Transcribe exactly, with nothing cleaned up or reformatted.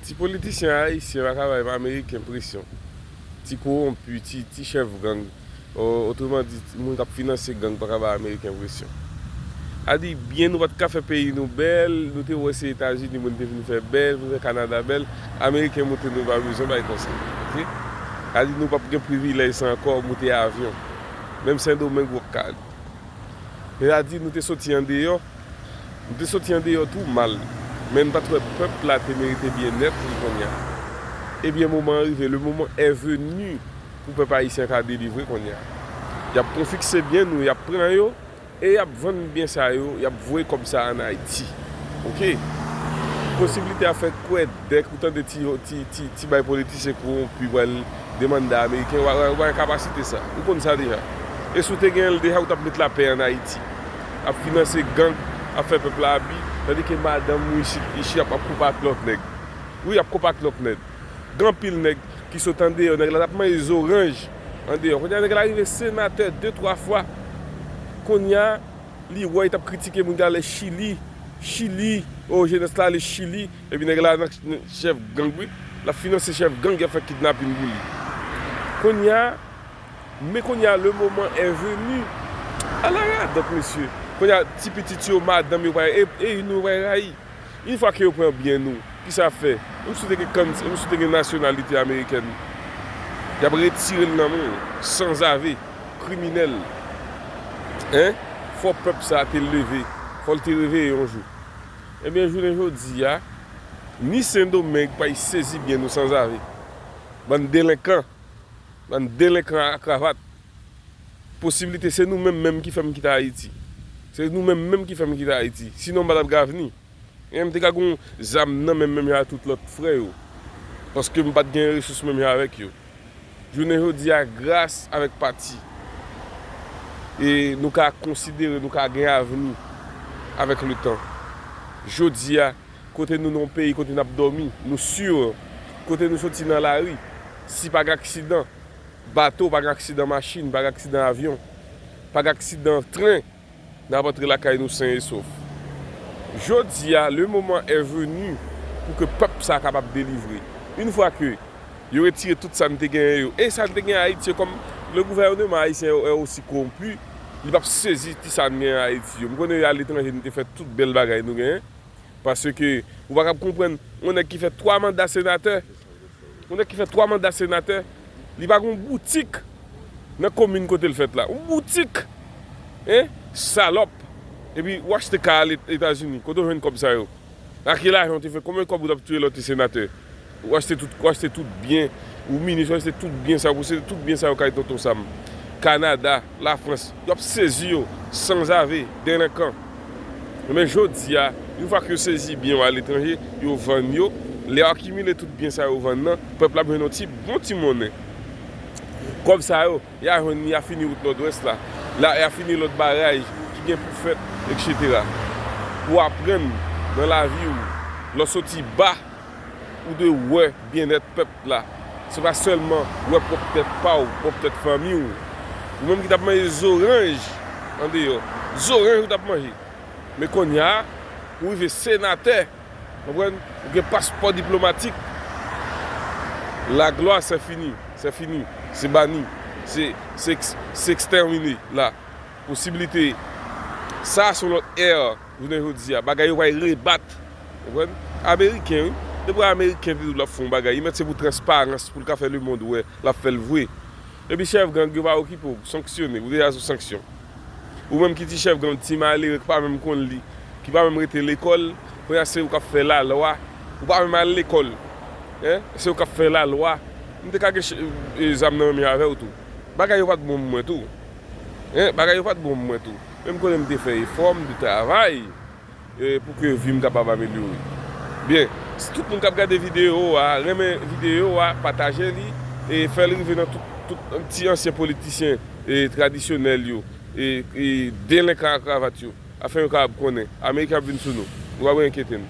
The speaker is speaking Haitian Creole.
Ti politisyen ayisyen pa ka bay ameriken presyon. Ti kowonpi, ti, ti chèf gang, o, otreman di, moun k ap finanse gang pa ka bay ameriken presyon. A di, byen nou pa t ka fè peyi nou bèl, nou te wè se Etazini moun te vin fè bèl, vin fè Kanada bèl, ameriken montre nou pa bezwen bay konsèy. Oke? A di, nou p ap gen privilèj sa ankò, moute avyon. Menm Sendomeng w ap ka al. E a di nou te soti andeyò, nou te soti andeyò tou mal, men n pa t wè pèp la te merite byennèt li kounye a. Ebyen, moman an rive, le moment est venu pou pèp ayisyen ka delivre kounye a. Y ap konfiske byen nou, y ap pran yo, e y ap vann byen sa yo, y ap voye kòb sa ann Ayiti. Oke? Posiblite a fè kwè dèk ou tande ti, ti, ti, ti bay politisyen kowonpi pral demande ameriken, ou pa, ou pa gen kapasite sa. Ou konn sa deja. E si w te genyen l deja, ou t ap met lapè ann Ayiti. Ap finanse gang, ap fè pèp la abi, tandike madanm ou isit, isit ap, ap koupe ak lòt nèg. Wi, ap koupe ak lòt nèg. Gen anpil nèg ki sot andeyò, nèg la t ap manje zoranj andeyò. Kounye a nèg la rive senatè de, twa fwa. Kounye a, li wè, li t ap kritike moun ki ale Chili, Chili, o, jenès la ale Chili, epi nèg la nan, nan chèf gang, wi, l ap finanse chèf gang, y ap fè kidnapin pou li. Kounye a, men kounye a, le moment est venu. Ala radòt, mesye. Kounye a, ti pitit yo, madanm yo, pa, e, e nou pa rayi. Yon fwa ke yo pran byen nou, kisa y ap fè? Menm si w te gen kann, menm si w te gen nasyonalite amerikèn, y ap retire l nan men w, sanzave, kriminèl. Hein? Fò pèp sa a te leve, fò l te reveye yon jou. Ebyen, jounen jodi a, ni Sendomeng pa sezi byen nou sanzave. Bann delenkan, bann delenkan a kravat. Posiblite se nou menm menm ki fè m kite Ayiti. Se nou menm menm ki fè m kite Ayiti. Sinon, m pa t ap gen avni. E m te ka gen zam nan men m menm jan ak tout lòt frè yo. Paske m pa t gen resous menm jan avèk yo. Jounen jodi a, gras avèk pati, e nou ka konsidere nou ka gen avni avèk letan. Jodi a, kote nou nan yon peyi kote n ap dòmi, nou si, kote nou soti nan lari, si pa gen aksidan bato, pa gen aksidan machin, pa gen aksidan avyon, pa gen aksidan tren, n ap rantre lakay nou sen e sof. Jodi a, le moment est venu pou ke pèp sa a kapab delivre. Yon fwa ke yo retire tout sa n te genyen yo, e sa n te genyen Ayiti yo, kòm le gouvernement haïtien est aussi corrompu, li p ap sezi ti sa n genyen Ayiti yo. M konnen yo aletranje, n te fè tout bèl bagay nou genyen. Paske ou pa kab konprann, yon nèg ki fè twa manda senatè, yon nèg ki fè twa manda senatè, li pa gen yon boutik nan komin kote l fèt la. Yon boutik! Hein? Salòp! Epi ou achte kay ale Etazini, kote w jwenn kòb sa yo? Ak ki lajan w te fè? Konbyen kòb ou t ap touye lè w te senatè? Ou achte tout, ou achte tout byen, ou minis, ou achte tout byen sa yo, posede tout byen sa yo kay Tonton Sam. Kanada, Lafrans, y ap sezi yo, sanzave, delenkan. Men jodi a, yon fwa ke yo sezi byen yo aletranje, yo vann yo, lè yo akimile tout byen sa yo vann nan, pèp la ap jwenn yon ti, bon ti monnen. Kòb sa yo, y a jwenn, y a fini wout Nòdwès la, la, y a fini lòt baraj ki gen pou fèt, etsetera. Pou aprann nan lavi w, lè w soti ba, ou dwe wè byennèt pèp la. Se pa sèlman wè pwòp tèt pa w, pwòp tèt fanmi w. Ou menm ki t ap manje zoranj andeyò, zoranj ou t ap manje. Men kounye a, ou rive senatè, konprann? Ou gen paspò diplomatik. La gloire, c'est fini, c'est fini, c'est banni, c'est, c'est ex-, c'est exterminé la. Posiblite, sa se yon lòt ère, jounen jodi a, bagay yo pral rebat. Konprann? Ameriken, wi. Depi Ameriken te di w l ap fè yon bagay, li mèt se pou transparans, pou l ka fè lemonn wè l ap fè l vre. Epi chèf gang yo pa okipe w, sanksyone, ou deja sou sanksyon. Ou menm ki ti chèf gang, ti malere ki pa menm konn li, ki pa menm rete lekòl, kounye a se ou k ap fè lalwa, ou pa menm al lekòl. Hein? Se ou k ap fè lalwa. M te ka gen ch-, e, zam nan men m avè w tou. Bagay yo pa t bon pou mwen tou. Hein? Bagay yo pa t bon pou mwen tou. Men m konnen m te fè efò, m te travay, e, pou ke vi m kapab amelyore. Byen, si tout moun k ap gade videyo a, renmen videyo a, pataje li, e fè l rive nan tout, tout ti ansyen politisyen, e, tradisyonèl yo, e, e delenkan a kravat yo, afin yo kapab konnen. Ameriken ap vin sou nou. Nou pa bezwen enkyete n.